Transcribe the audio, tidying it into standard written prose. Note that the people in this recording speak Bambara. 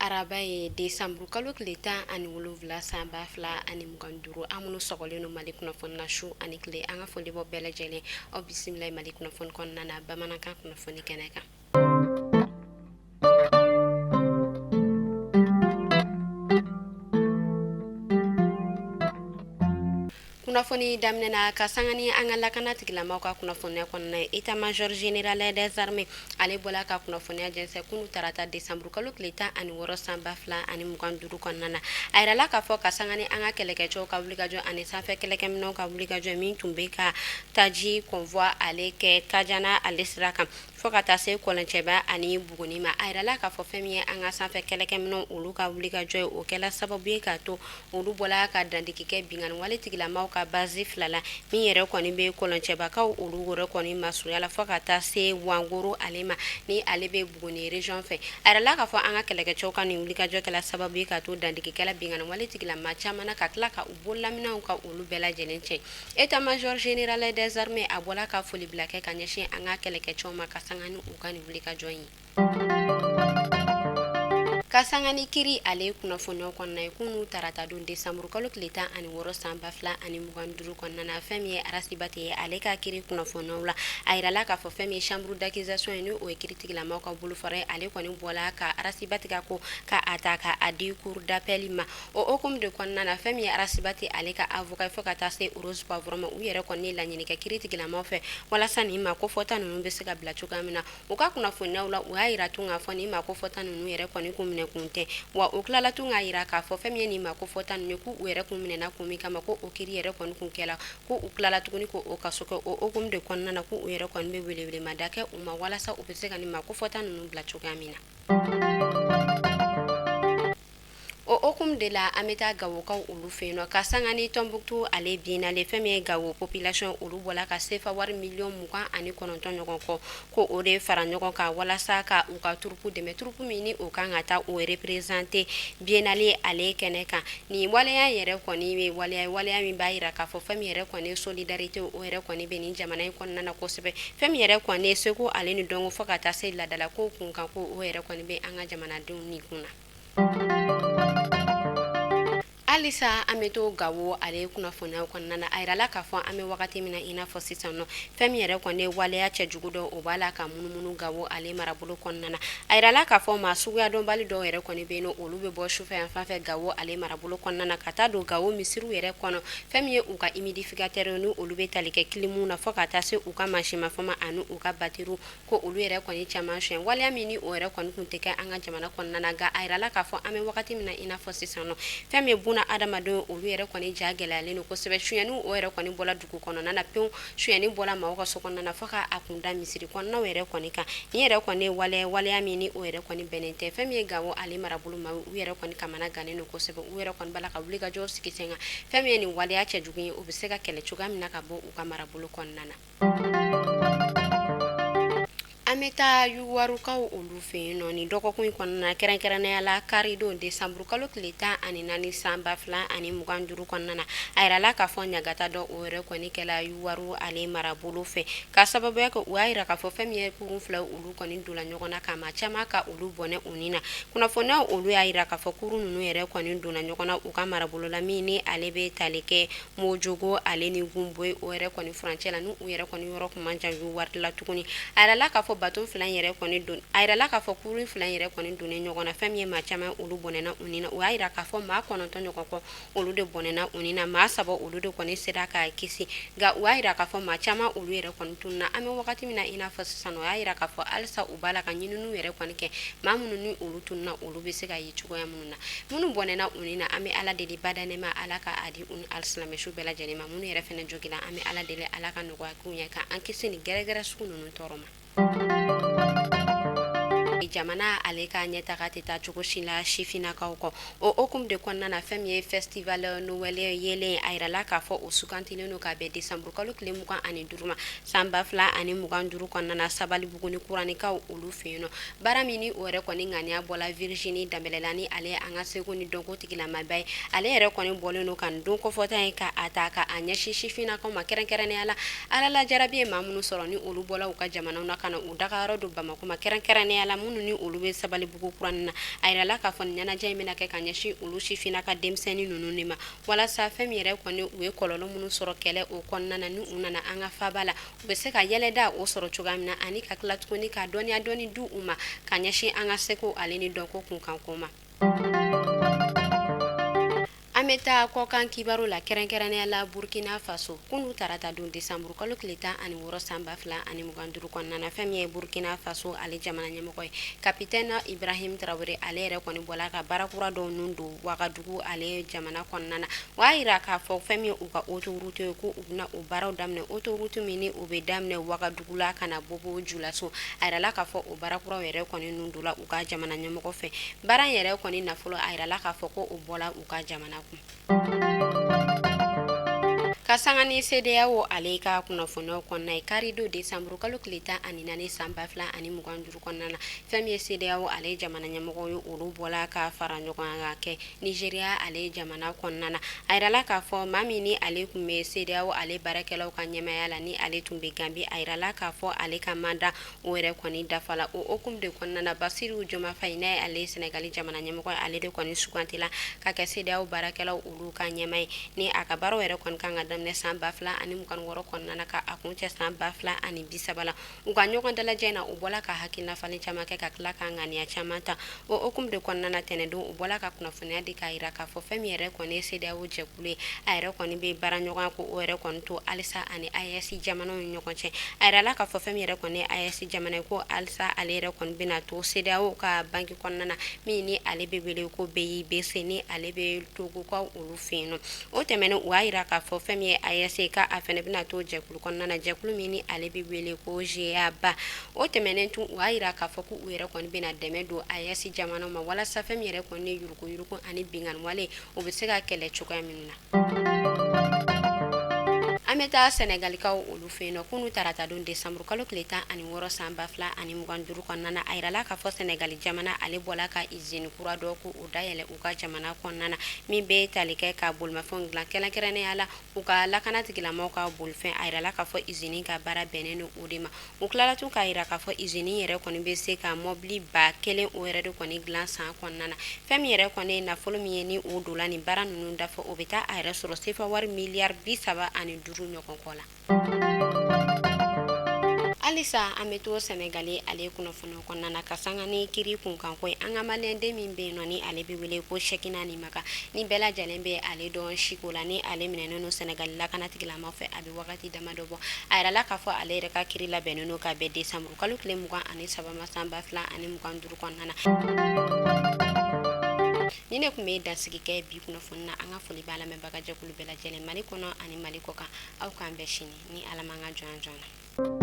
Araba ye, desanburu kalo tile 17 san 2025. Aw minnu sɔgɔlen don Mali kunnafoni na su ani tile, an ka foli b'aw bɛɛ lajɛlen. Aw bisimila Mali kunnafoni kɔnɔna na bamanankan kunnafoni kɛnɛ kan. Kunnafoni daminɛna ka sanga ni an ka lakana tigilamaw ka kunnafoniya kɔnɔna ye. État major général des armées ale bɔla ka kunnafoniya jɛnsɛn kunu tarata desanburu kalo tile 16 san 2025 kɔnɔna na. A yirala k'a fɔ ka sanga ni an ka kɛlɛkɛcɛw ka wulikajɔ ani sanfɛ kɛlɛkɛminɛnw ka wulikajɔ min tun bɛ ka taji convoi ale kɛ Kajana ale sira kan fo ka taa se Kɔlɔncɛba ani Buguni ma. A yirala k'a fɔ fɛn min ye an ka sanfɛ kɛlɛkɛminɛnw olu ka wulikajɔ ye, o kɛla sababu ye k'a to olu bɔla ka dandigi kɛ binkanni wale tigilamaw ka base fila la min yɛrɛ kɔni bɛ Kɔlɔncɛbakaw olu yɛrɛ kɔni masurunya la fo ka taa se Wangoro ale ma ni ale bɛ Buguni région fɛ. A yirala k'a fɔ an ka kɛlɛkɛcɛw ka nin wulikajɔ kɛla sababu ye k'a to dandigi kɛla binkanni wale tigilama caman na ka tila ka u bololaminɛnw ka olu bɛɛ lajɛlen cɛ. État-major général des armées a bɔla ka folibila kɛ ka ɲɛsin an ka kɛlɛkɛcɛw ma ka sanga ni u ka nin wulikajɔ ye. Ka sanga ni kiri ale kunnafoniyaw kɔnɔna ye, kunu tarata don desanburu kalo tile 16 san 2025 kɔnɔna na, fɛn min ye Ras Bath ye ale ka kiri kunnafoniyaw la, a yirala k'a fɔ fɛn min ye chambre d'accusation ye, ni o ye kiritigilamaw ka bolofara ye, ale kɔni bɔla ka Ras Bath ka ko ka a ta ka a di cour d'appel ma. O hukumu de kɔnɔna na, fɛn min ye Ras Bath ale ka avocat ye fo ka taa se Rose Poivron ma, u yɛrɛ kɔni ye laɲini kɛ kiritigilamaw fɛ walasa nin maa kofɔta ninnu bɛ se ka bila cogoya min na. U ka kunnafoniyaw la, u y'a yira tun k'a fɔ nin maa kofɔta ninnu yɛrɛ kɔni kun minɛ kun tɛ, wa u tilala tun k'a yira k'a fɔ fɛn min ye nin maa kofɔta ninnu ye, k'u yɛrɛ kun minɛna kun min kama, ko o kiri yɛrɛ kɔni kun kɛla, ko u tilala tuguni k'o kaso kɛ. O hukumu de kɔnɔna na, k'u yɛrɛ kɔni bɛ welewelemada kɛ u ma walasa u bɛ se ka nin maa kofɔta ninnu bila cogoya min na. O hukumu de la, an bɛ taa Gawokaw olu fɛ yen nɔ ka sanga ni Tɔnbukutu ale biennale. Fɛn min ye Gawo population olu bɔla ka sefa wari miliyɔn 29 ɲɔgɔn kɔ, ko o de fara ɲɔgɔn kan walasa ka u ka troupe dɛmɛ, troupe min ni o kan ka taa o représenter biennale ale kɛnɛ kan. Nin waleya yɛrɛ kɔni ye waleya ye, waleya min b'a jira k'a fɔ fɛn min yɛrɛ kɔni ye solidarité, o yɛrɛ kɔni bɛ nin jamana in kɔnɔna na kosɛbɛ. Fɛn min yɛrɛ kɔni ye seko ale ni dɔnko fo ka taa se laadalako kunkan, ko o yɛrɛ kɔni bɛ an ka jamanadenw ni kun na. Halisa an bɛ to Gawo ale kunnafoniyaw kɔnɔna na. A yirala k'a fɔ an bɛ wagati min na i n'a fɔ sisan nɔ, fɛn min yɛrɛ kɔni ye waleya cɛjugu dɔ, o b'a la ka munumunu Gawo ale marabolo kɔnɔna na. A yirala k'a fɔ maa suguya dɔnbali dɔw yɛrɛ kɔni bɛ yen, olu bɛ bɔ sufɛ yan fan fɛ Gawo ale marabolo kɔnɔna na ka taa don Gawo misiriw yɛrɛ kɔnɔ. Fɛn min ye u ka humidificateur ni olu bɛ tali kɛ clim na fo ka taa se u ka mansinmafɛn ma ani u ka batterie, ko olu yɛrɛ kɔni caman suɲɛ, waleya min ni o yɛrɛ kɔni tun tɛ kɛ an ka jamana kɔnɔna na. Nka a yirala k'a fɔ an bɛ wagati min na i n'a fɔ sisan nɔ, fɛn min ye buna adamadenw olu yɛrɛ kɔni ja gɛlɛyalen don kosɛbɛ. Suyɛni o yɛrɛ kɔni bɔla dugu kɔnɔna na pewu, suyɛni bɔla maaw ka so kɔnɔna na fo ka a kunda misiri kɔnɔnaw yɛrɛ kɔni kan. Nin yɛrɛ kɔni ye waleya, waleya min ni o yɛrɛ kɔni bɛnnen tɛ. Fɛn min ye Gawo ale marabolo maaw, u yɛrɛ kɔni kamana gannen don kosɛbɛ. U yɛrɛ kɔni b'a la ka wulikajɔ sigi sen kan, fɛn min ye nin waleya cɛjugu ye, o bɛ se ka kɛlɛ cogoya min na ka bɔ u ka marabolo kɔnɔna na. An bɛ taa Yuwarukaw olu fɛ yen nɔ nin dɔgɔkun in kɔnɔna, kɛrɛnkɛrɛnnenya la karidon desanburu kalo tile 14 san 2025 kɔnɔna na. A yirala k'a fɔ ɲagata dɔ o yɛrɛ kɔni kɛla Yuwaru ale marabolo fɛ ka sababuya kɛ u y'a yira k'a fɔ fɛn min ye kurun fila olu kɔni donna ɲɔgɔn na ka maa caman ka olu bɔnɛ u ni na. Kunnafoniyaw olu y'a yira k'a fɔ kurun ninnu yɛrɛ kɔni donna ɲɔgɔn na u ka marabolo la min ni ale bɛ tali kɛ Mojogo ale ni Gunboyi o yɛrɛ kɔni furancɛ la, n'u yɛrɛ kɔni yɔrɔ kun man jan Yuwari la tuguni. A yirala k'a fɔ bato fila in yɛrɛ kɔni don, a yirala k'a fɔ kurun fila in yɛrɛ kɔni donnen ɲɔgɔn na, fɛn min ye maa caman olu bɔnɛna u ni na. U y'a yira k'a fɔ maa 9 ɲɔgɔn kɔ olu de bɔnɛna u ni na, maa saba olu de kɔni sera ka kisi. Nka u y'a yira k'a fɔ maa caman olu yɛrɛ kɔni tununna. An bɛ wagati min na i n'a fɔ sisan, u y'a yira k'a fɔ halisa u b'a la ka ɲininiw yɛrɛ kɔni kɛ, maa minnu ni olu tununna olu bɛ se ka ye cogoya minnu na. Minnu bɔnɛna u ni na, an bɛ Ala deli bada nɛɛma, Ala ka a di u ni alisilamɛ su bɛɛ lajɛlen ma. Minnu yɛrɛ fana jogila, an bɛ Ala deli Ala ka nɔgɔya k'u ye ka an kisi nin gɛrɛgɛrɛ sugu ninnu tɔɔrɔ ma. Jamana ale ka ɲɛtaga tɛ taa cogo si la sifinnakaw kɔ. O hukumu de kɔnɔna na, fɛn min ye festival Noël yeelen, a yirala k'a fɔ o sugantilen don ka bɛn décembre kalo tile 25 ma san 2025 kɔnɔna na, Sabalibugu ni Kuranikaw olu fɛ yen nɔ. Baara min ni o yɛrɛ kɔni ŋaniya bɔla Virginie Danbɛlɛ la, ni ale ye an ka seko ni dɔnko tigilamaba ye, ale yɛrɛ kɔni bɔlen don ka nin don kofɔta in ka a ta ka a ɲɛsin sifinnakaw ma, kɛrɛnkɛrɛnnenya la Ala lajarabi ye maa minnu sɔrɔ ni olu bɔla u ka jamanaw na ka na u dagayɔrɔ don Bamakɔ ma, kɛrɛnkɛrɛnnenya la minnu ni olu bɛ Sabalibugu kuranin na. A yirala k'a fɔ nin ɲɛnajɛ in bɛna kɛ ka ɲɛsin olu sifinnaka denmisɛnnin ninnu de ma, walasa fɛn min yɛrɛ kɔni u ye kɔlɔlɔ minnu sɔrɔ kɛlɛ o kɔnɔna na, ni u nana an ka faaba la, u bɛ se ka yɛlɛda o sɔrɔ cogoya min na, ani ka tila tuguni ka dɔnniya dɔɔni di u ma ka ɲɛsin an ka seko ale ni dɔnko kunkanko ma. An bɛ taa kɔkan kibaru la, kɛrɛnkɛrɛnnenya la Burkina Faso. Kunu tarata don décembre kalo tile 16 san 2025 kɔnɔna na, fɛn min ye Burkina Faso ale jamana ɲɛmɔgɔ ye, capitaine Ibrahim Traoré, ale yɛrɛ kɔni bɔla ka baara kura dɔw nun don Wagadugu ale jamana kɔnɔna na. O y'a jira k'a fɔ fɛn min ye u ka autoroute ye, ko u bɛna o baaraw daminɛ, autoroute min ni o bɛ daminɛ Wagadugu la ka na Bobo Julaso. A yirala k'a fɔ o baara kuraw yɛrɛ kɔni nun donna u ka jamana ɲɛmɔgɔ fɛ. Baara in yɛrɛ kɔni nafolo, a yirala k'a fɔ ko o bɔla u ka jamana kun. Ka sanga ni CEDEAO ale ka kunnafoniyaw kɔnɔna ye, karidon décembre kalo tile 14 san 2025 kɔnɔna na, fɛn min ye CEDEAO ale jamana ɲɛmɔgɔw ye, olu bɔla ka fara ɲɔgɔn kan kɛ Nigeria ale jamana kɔnɔna na. A yirala k'a fɔ maa min ni ale tun bɛ CEDEAO ale baarakɛlaw ka ɲɛmaaya la, ni ale tun bɛ Gambie, a yirala k'a fɔ ale ka mandat o yɛrɛ kɔni dafala. O hukumu de kɔnɔna na, Basiru Joma Fayi, n'a ye ale Senegali jamana ɲɛmɔgɔ ye, ale de kɔni sugantila ka kɛ CEDEAO baarakɛlaw olu ka ɲɛmaa ye, ni a ka baaraw yɛrɛ kɔni kan ka daminɛ san 2026 kɔnɔna na ka a kuncɛ san 2030 la. U ka ɲɔgɔn dalajɛ in na, u bɔla ka hakilina falen caman kɛ ka tila ka ŋaniya caman ta. O hukumu de kɔnɔna na, tɛnɛndon u bɔla ka kunnafoniya di k'a jira k'a fɔ fɛn min yɛrɛ kɔni ye CEDEAO jɛkulu ye, a yɛrɛ kɔni bɛ baara ɲɔgɔnya ko o yɛrɛ kɔni to halisa ani AES jamanaw ni ɲɔgɔn cɛ. A yirala k'a fɔ fɛn min yɛrɛ kɔni ye AES jamana ye, ko halisa ale yɛrɛ kɔni bɛna to CEDEAO ka banki kɔnɔna na, min ni ale bɛ wele ko BIBC, ni ale bɛ Togokaw olu fɛ yen nɔ. O tɛmɛnen, u y'a jira k'a fɔ fɛn min ye AES ye, k'a fana bɛna to jɛkulu kɔnɔna na, jɛkulu min ni ale bɛ wele ko GA-BA. O tɛmɛnen tun, u y'a jira k'a fɔ k'u yɛrɛ kɔni bɛna dɛmɛ don AES jamanaw ma, walasa fɛn min yɛrɛ kɔni ye yuruguyurugu ani binkanni wale, o bɛ se ka kɛlɛ cogoya min na. An bɛ taa Sɛnɛgalikaw olu fɛ yen nɔ. Kunu tarata don décembre kalo tile 16 san 2025 kɔnɔna na, a yirala k'a fɔ Sɛnɛgali jamana ale bɔla ka usine kura dɔ ko o dayɛlɛ u ka jamana kɔnɔna na, min bɛ tali kɛ ka bolimafɛnw dilan, kɛrɛnkɛrɛnnenya la u ka lakana tigilamaw ka bolifɛn. A yirala k'a fɔ usine ka baara bɛnnen don o de ma. U tilala tun k'a jira k'a fɔ usine yɛrɛ kɔni bɛ se ka mɔbili 1000 o yɛrɛ de kɔni dilan san kɔnɔna na. Fɛn min yɛrɛ kɔni ye nafolo min ye ni o donna nin baara ninnu dafɛ, o bɛ taa a yɛrɛ sɔrɔ sefa wari miliyari 35 ɲɔgɔn kɔ la. Halisa an bɛ to Sɛnɛgali ale kunnafoni kɔnɔna na ka sanga ni kiri kunkanko ye. An ka maliyɛnden min bɛ yen nɔ, ni ale bɛ wele ko Sɛkina Nimaga, ni bɛɛ lajɛlen bɛ ale dɔn Siko la, ni ale minɛnen don Sɛnɛgali lakana tigilamaw fɛ a bɛ wagati damadɔ bɔ. A yirala k'a fɔ ale yɛrɛ ka kiri labɛnnen don ka bɛn décembre kalo tile 23 ma san 2025 kɔnɔna na. Ni ne tun bɛ dansigi kɛ bi kunnafoni na. An ka foli b'a lamɛnbagajɛkulu bɛɛ lajɛlen, Mali kɔnɔ ani Mali kɔkan. Aw k'an bɛn sini ni Ala m'an ka jɔnya jɔ an na.